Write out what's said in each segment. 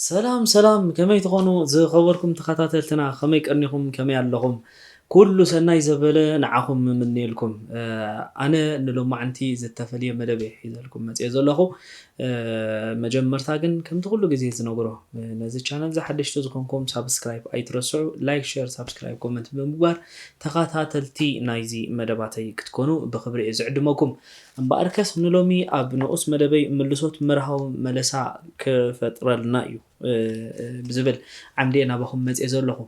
ሰላም ሰላም፣ ከመይ ትኾኑ ዝኸበርኩም ተኸታተልትና? ከመይ ቀኒኹም? ከመይ ኣለኹም? ኩሉ ሰናይ ዘበለ ንዓኹም ምምንየልኩም። ኣነ ንሎማዕንቲ ዝተፈልየ መደብ እየ ሒዘልኩም መፅየ ዘለኹ። መጀመርታ ግን ከምቲ ኩሉ ግዜ ዝነግሮ፣ ነዚ ቻነል ዝሓደሽቲ ዝኾንኩም ሳብስክራይብ ኣይትረስዑ። ላይክ፣ ሸር፣ ሳብስክራይብ፣ ኮመንት ብምግባር ተኸታተልቲ ናይዚ መደባተይ ክትኮኑ ብኽብሪ እየ ዝዕድመኩም። እምበኣርከስ ንሎሚ ኣብ ንኡስ መደበይ ምልሶት መርሃዊ መለሳ ክፈጥረልና እዩ ብዝብል ዓምዲ እየ ናባኹም መፅየ ዘለኹ።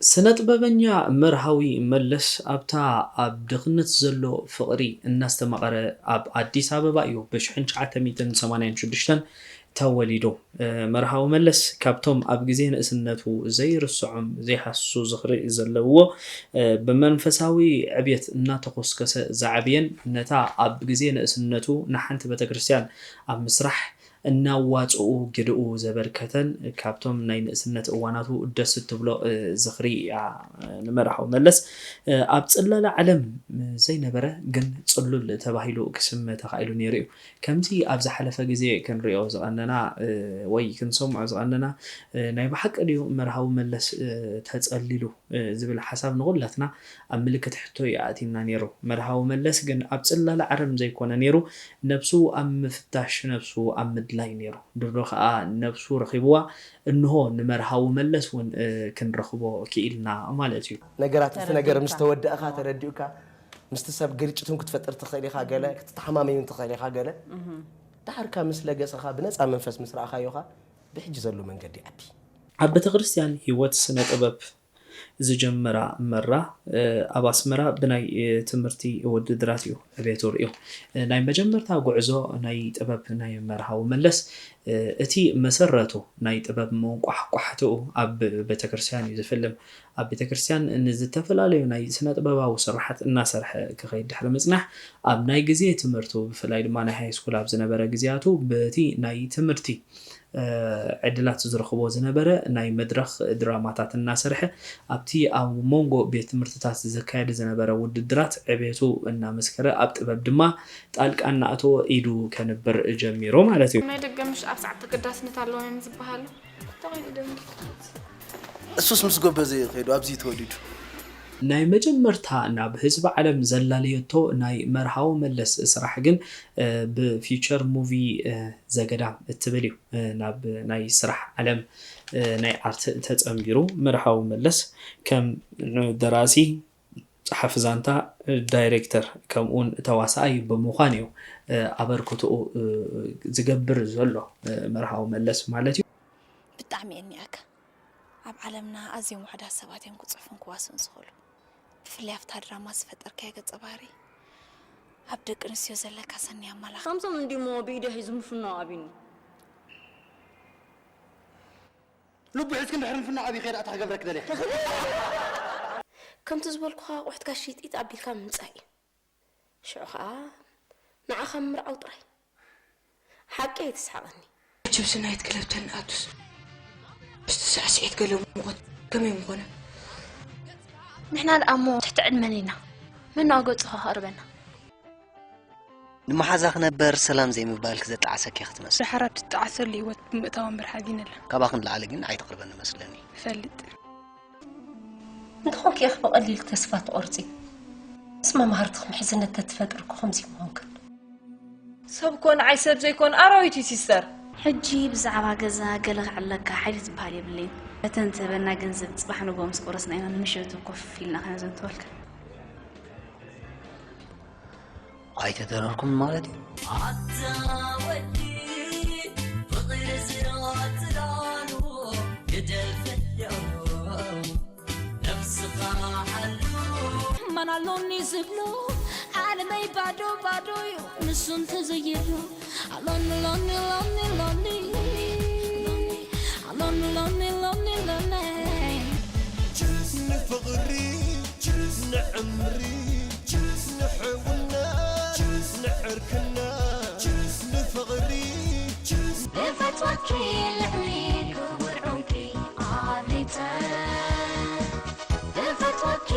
ስነ ጥበበኛ መርሃዊ መለስ ኣብታ ኣብ ድኽነት ዘሎ ፍቕሪ እናስተማቐረ ኣብ ኣዲስ ኣበባ እዩ ብሽሕን ትሽዓተ ሚእትን ሰማንያን ሽዱሽተን ተወሊዱ። መርሃዊ መለስ ካብቶም ኣብ ግዜ ንእስነቱ ዘይርስዖም ዘይሃስሱ ዝኽሪ ዘለዎ፣ ብመንፈሳዊ ዕብየት እናተኾስከሰ ዝዓብየን ነታ ኣብ ግዜ ንእስነቱ ንሓንቲ ቤተክርስትያን ኣብ ምስራሕ እናዋፅኡ ግድኡ ዘበርከተን ካብቶም ናይ ንእስነት እዋናቱ ደስ እትብሎ ዝኽሪ እያ። ንመርሃዊ መለስ ኣብ ፅላለ ዓለም ዘይነበረ ግን ፅሉል ተባሂሉ ክስመ ተኻኢሉ ነይሩ እዩ። ከምዚ ኣብ ዝሓለፈ ግዜ ክንሪኦ ዝቐነና ወይ ክንሰምዖ ዝቐነና ናይ ብሓቂ ድዩ መርሃዊ መለስ ተፀሊሉ ዝብል ሓሳብ ንኹላትና ኣብ ምልክት ሕቶ እዩ ኣእቲና ነይሩ። መርሃዊ መለስ ግን ኣብ ፅላለ ዓለም ዘይኮነ ነይሩ፣ ነብሱ ኣብ ምፍታሽ፣ ነብሱ ኣብ ምድላይ ነይሩ። ድሮ ከዓ ነብሱ ረኺብዋ፣ እንሆ ንመርሃዊ መለስ እውን ክንረኽቦ ክኢልና ማለት እዩ። ነገራት እቲ ነገር ምስ ተወደእኻ ተረዲኡካ ምስቲ ሰብ ግርጭት እውን ክትፈጥር ትኽእል ኢኻ፣ ገለ ክትተሓማመዩ ትኽእል ኢኻ፣ ገለ ዳሕርካ ምስ ለገሰኻ ብነፃ መንፈስ ምስ ረኣኻዮኻ ብሕጂ ዘሎ መንገዲ ዓዲ። ኣብ ቤተ ክርስቲያን ህይወት ስነ ጥበብ ዝጀመራ መራ ኣብ ኣስመራ ብናይ ትምህርቲ ውድድራት እዩ ዕቤቱ ርእዩ። ናይ መጀመርታ ጉዕዞ ናይ ጥበብ ናይ መርሃዊ መለስ እቲ መሰረቱ ናይ ጥበብ መንቋሕቋሕትኡ ኣብ ቤተ ክርስቲያን እዩ ዝፍልም። ኣብ ቤተ ክርስቲያን ንዝተፈላለዩ ናይ ስነ ጥበባዊ ስርሓት እናሰርሐ ክኸይድ ድሕሪ ምፅናሕ ኣብ ናይ ግዜ ትምህርቱ ብፍላይ ድማ ናይ ሃይስኩል ኣብ ዝነበረ ግዜያቱ በቲ ናይ ትምህርቲ ዕድላት ዝረኽቦ ዝነበረ ናይ መድረኽ ድራማታት እናሰርሐ ኣብቲ ኣብ መንጎ ቤት ትምህርትታት ዝካየድ ዝነበረ ውድድራት ዕቤቱ እናመስከረ ኣብ ጥበብ ድማ ጣልቃ እናኣተወ ኢዱ ከንብር ጀሚሩ ማለት እዩ። ናይ ደገ ምሽ ኣብ ሰዓት ተገዳስነት ኣለዎም እዮም ዝበሃሉ። እሱስ ምስ ጎበዘ እዩ ከይዱ ኣብዚ ተወሊዱ። ናይ መጀመርታ ናብ ህዝቢ ዓለም ዘላለየቶ ናይ መርሃዊ መለስ ስራሕ ግን ብፊቸር ሙቪ ዘገዳም እትብል እዩ ናብ ናይ ስራሕ ዓለም ናይ ኣርት ተፀንቢሩ። መርሃዊ መለስ ከም ደራሲ፣ ፀሓፊ ዛንታ፣ ዳይሬክተር ከምኡውን ተዋሳኣይ ብምዃን እዩ ኣበርክትኡ ዝገብር ዘሎ መርሃዊ መለስ ማለት እዩ። ብጣዕሚ እየ እኒኣካ። ኣብ ዓለምና ኣዝዮም ውሑዳት ሰባት እዮም ክጽሕፉን ክዋስኡን ዝኽእሉ። ብፍላይ ኣብታ ድራማ ዝፈጠርካዮ ገጸ ባህሪ ኣብ ደቂ ኣንስትዮ ዘለካ ሰናይ ኣመላኻኽዓ። ሳምሶን እንድዩሞ ብኢደ ሒዙ ምፍናው ኣብዩኒ። ልቡ ሒዝኪ እንድሕር ምፍናው ኣብዩ ከይዳ እንታይ ክገብረኪ ደልያ? ከምቲ ዝበልኩኻ ኣቑሑትካ ሽይጥ ኢጥ ኣቢልካ ምምጻእ እዩ። ሽዑ ኸኣ ንዓኻ ምምርዓው ጥራይ። ሓቀይ ኣይትስሓቐኒ። ችብሲ ናይት ክለብ ተንኣቱስ ምስቲ ሳዕስዒት ገለ ሙቐት ከመይ ምኾነ? ንሕና ደኣ እሞ ትሕቲ ዕድመን ኢና። መን ደኣ ገጹ ከቕርበና? ንመሓዛ ክነበር ሰላም ዘይምባልኪ ዘጣዓሰኪ ኢኺ ትመስሊ። ደሓር ኣብቲ ዝጠዓሰሉ ህይወት ብምእታው እምበር ሓዚነላ። ካባኺ ንላዕሊ ግን ኣይትቕርበኒ መስለኒ። እፈልጥ። እንተኾንኪ ኢኺ ብቐሊሉ ተስፋ ትቖርጺ። ምስ መማህርትኺ ምሕዝነት ተትፈጥሪ እኮ ከምዚ ኣይምኾንክን። ሰብ እኮ ንዓይ ሰብ ዘይኮነ ኣራዊት እዩ ሲስተር። ሕጂ ብዛዕባ ገዛ ገለ ክዕለካ ሓይሊ ዝበሃል የብለይን። እተን ትህበና ገንዘብ ጽባሕ ንግሆ ምስ ቆረስና ኢና ንምሸቱ ኮፍ ኢልና ክነዘንትወልካ። ኣይተደረርኩም ማለት እዩ። ኣታ ወዲ ፍቕሪ ዝረዋ ጽላሉ ግደፈዮ ነብስኻ ሓሉ። መን ኣሎኒ ዝብሎ ዓለመይ ባዶ ባዶ እዩ ንሱ እንተዘየሎ። ኣሎኒ ሎኒ ሎኒ ሎኒ ኣሎኒ ሎኒ ሎኒ ሎኒ ንፍቕሪ ንዕምሪ ንሕውና ንዕርክና ንፍቕሪ እፈትወኪ ልዕሊ ክቡር ዑንቂ ኣፍሊጠ እፈትወኪ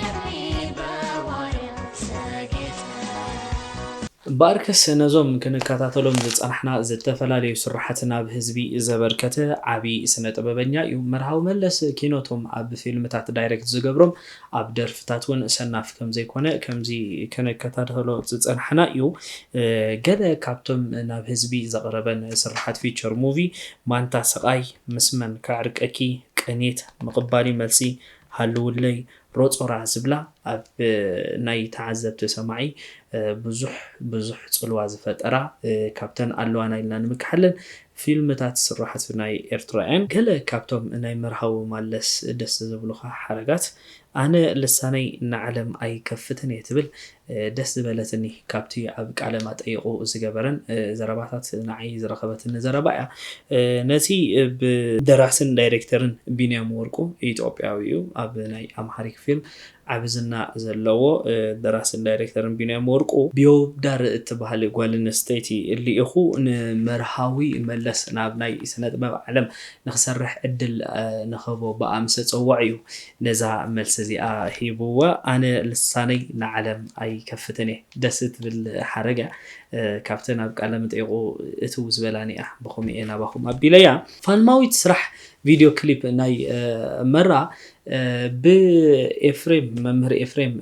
ልዕሊ በዋርቕ ሰጊጠ ባርከስ ነዞም ክንከታተሎም ዝጸናሕና ዝተፈላለዩ ስርሓት ናብ ህዝቢ ዘበርከተ ዓቢ ስነ ጥበበኛ እዩ። መርሃዊ መለስ ኪኖቶም ኣብ ፊልምታት ዳይሬክት ዝገብሮም ኣብ ደርፍታት እውን ሰናፍ ከም ዘይኮነ ከምዚ ክንከታተሎ ዝጸናሕና እዩ። ገለ ካብቶም ናብ ህዝቢ ዘቕረበን ስርሓት ፊቸር ሙቪ ማንታ ስቓይ፣ ምስ መን ክዕርቀኪ፣ ቅኒት፣ ምቕባል እዩ መልሲ፣ ሃልውለይ፣ ሮጾራ ዝብላ ኣብ ናይ ተዓዘብቲ ሰማዒ ብዙሕ ብዙሕ ጽልዋ ዝፈጠራ ካብተን ኣለዋና ኢልና ንምክሓለን ፊልምታት ስርሓት ናይ ኤርትራውያን። ገለ ካብቶም ናይ መርሃዊ ማለስ ደስ ዝብሉኻ ሓረጋት ኣነ ልሳነይ ንዓለም ኣይከፍትን እየ ትብል ደስ ዝበለትኒ ካብቲ ኣብ ቃለ ማጠይቑ ዝገበረን ዘረባታት ንዓይ ዝረኸበትኒ ዘረባ እያ። ነቲ ብደራስን ዳይሬክተርን ቢንያም ወርቁ ኢትዮጵያዊ እዩ ኣብ ናይ ኣምሓሪክ ፊልም ዓቢ ዝና ዘለዎ ደራስን ዳይሬክተርን ቢንያም ወርቁ ቢዮብዳር እትበሃል ጓል ኣንስተይቲ ልኢኹ ንመርሃዊ መለስ ናብ ናይ ስነ ጥበብ ዓለም ንክሰርሕ ዕድል ንኸቦ ብኣ ምስ ጸውዖ እዩ ነዛ መልሲ እዚኣ ሂብዋ። ኣነ ልሳነይ ንዓለም ኣይከፍትን እየ። ደስ እትብል ሓረግ እያ። ካብተን ኣብ ቃለ መጠይቑ እትው ዝበላኒ እያ። ብኸምኡ እየ ናባኹም ኣቢለያ። ፋልማዊት ስራሕ ቪድዮ ክሊፕ ናይ መራ ብኤፍሬም መምህር ኤፍሬም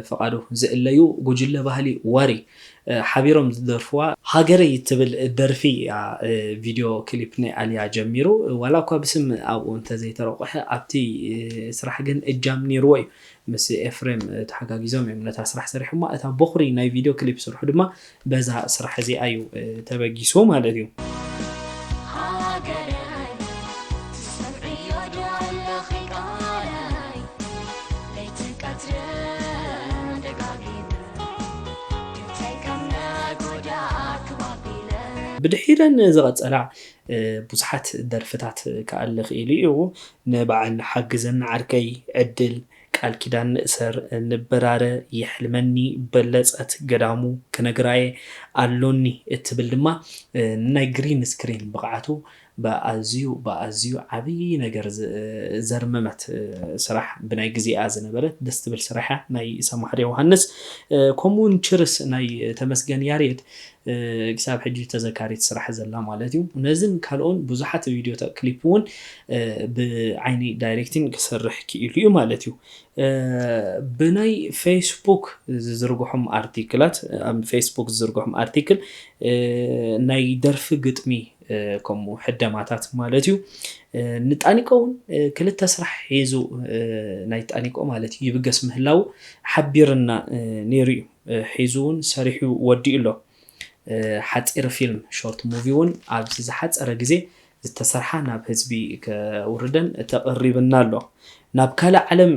ፍቓዱ ዝእለዩ ጉጅለ ባህሊ ዋሪ ሓቢሮም ዝደርፍዋ ሃገረይ እትብል ደርፊ እያ። ቪድዮ ክሊፕ ናይ ኣልያ ጀሚሩ ዋላ እኳ ብስም ኣብኡ እንተዘይተረቑሐ ኣብቲ ስራሕ ግን እጃም ነይርዎ እዩ። ምስ ኤፍሬም ተሓጋጊዞም እዮም ነታ ስራሕ ሰሪሖማ። እታ ቦኽሪ ናይ ቪድዮ ክሊፕ ስርሑ ድማ በዛ ስራሕ እዚኣ እዩ ተበጊሱ ማለት እዩ። ብድሒረን ዝቐጸላ ብዙሓት ደርፍታት ክኣሊ ክኢሉ እዩ። ንበዓል ሓግዘኒ ዓርከይ፣ ዕድል፣ ቃል ኪዳን ንእሰር፣ ንበራረ፣ የሕልመኒ፣ በለጸት፣ ገዳሙ፣ ክነግራየ ኣሎኒ እትብል ድማ ናይ ግሪን ስክሪን ብቕዓቱ ብኣዝዩ ብኣዝዩ ዓብዪ ነገር ዘርመመት ስራሕ ብናይ ግዜኣ ዝነበረት ደስ ትብል ስራሕ እያ። ናይ ሰማሕር ዮሃንስ ከምኡ እውን ችርስ ናይ ተመስገን ያሬድ ክሳብ ሕጂ ተዘካሪት ስራሕ ዘላ ማለት እዩ። ነዝን ካልኦን ብዙሓት ቪድዮ ክሊፕ እውን ብዓይኒ ዳይሬክቲንግ ክሰርሕ ክኢሉ እዩ ማለት እዩ። ብናይ ፌስቡክ ዝዝርግሖም ኣርቲክላት ኣብ ፌስቡክ ዝዝርግሖም ኣርቲክል ናይ ደርፊ ግጥሚ ከምኡ ሕደማታት ማለት እዩ። ንጣኒቆ እውን ክልተ ስራሕ ሒዙ ናይ ጣኒቆ ማለት እዩ ይብገስ ምህላው ሓቢርና ነይሩ እዩ። ሒዙ እውን ሰሪሑ ወዲኡ ኣሎ። ሓፂር ፊልም ሾርት ሙቪ እውን ኣብዚ ዝሓፀረ ግዜ ዝተሰርሓ ናብ ህዝቢ ከውርደን ተቐሪብና ኣሎ። ናብ ካልእ ዓለም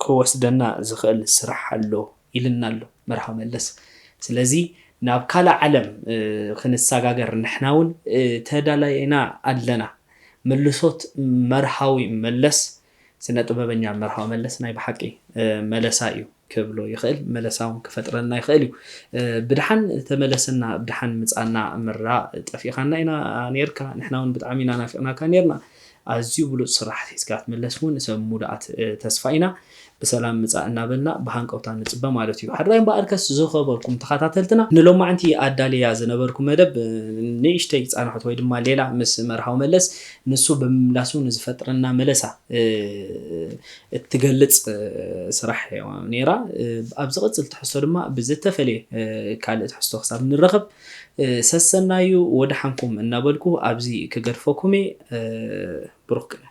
ክወስደና ዝኽእል ስራሕ ኣሎ ኢልና ኣሎ መርሃዊ መለስ። ስለዚ ናብ ካልእ ዓለም ክንሰጋገር ንሕና እውን ተዳላይና ኣለና። ምልሶት መርሃዊ መለስ ስነ ጥበበኛ መርሃዊ መለስ ናይ ብሓቂ መለሳ እዩ ክብሎ ይኽእል፣ መለሳ እውን ክፈጥረልና ይኽእል እዩ። ብድሓን ተመለስና ብድሓን ምጻና ምራ ጠፊእኻና ኢና ኔርካ፣ ንሕና እውን ብጣዕሚ ኢና ናፊቕናካ ኔርና። ኣዝዩ ብሉጽ ስራሕ ሒዝካ ክትምለስ እውን ሰብ ሙሉኣት ተስፋ ኢና። ብሰላም ምጻእ እናበልና ብሃንቀውታ ንጽበ ማለት እዩ። ሓራይ እምበኣርከስ ዝኸበርኩም ተኸታተልትና ንሎማዕንቲ ኣዳልያ ዝነበርኩ መደብ ንእሽተይ ጻንሖት ወይ ድማ ሌላ ምስ መርሃዊ መለስ ንሱ ብምምላሱ ንዝፈጥረና መለሳ እትገልጽ ስራሕ እያ ነይራ። ኣብ ዝቕጽል ትሕዝቶ ድማ ብዝተፈለየ ካልእ ትሕዝቶ ክሳብ ንረኸብ ሰሰናዩ ወደሓንኩም እናበልኩ ኣብዚ ክገድፈኩም እየ። ብሩኽ ቅነ።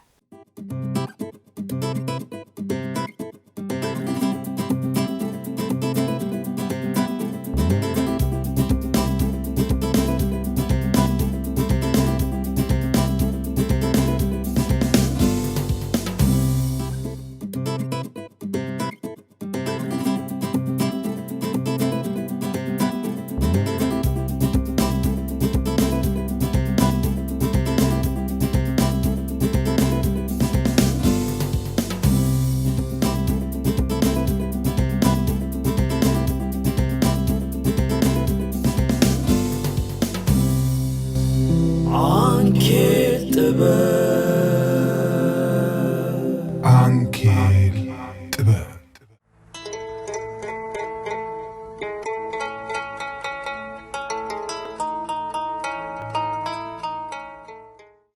ዓንኬል ጥበብ።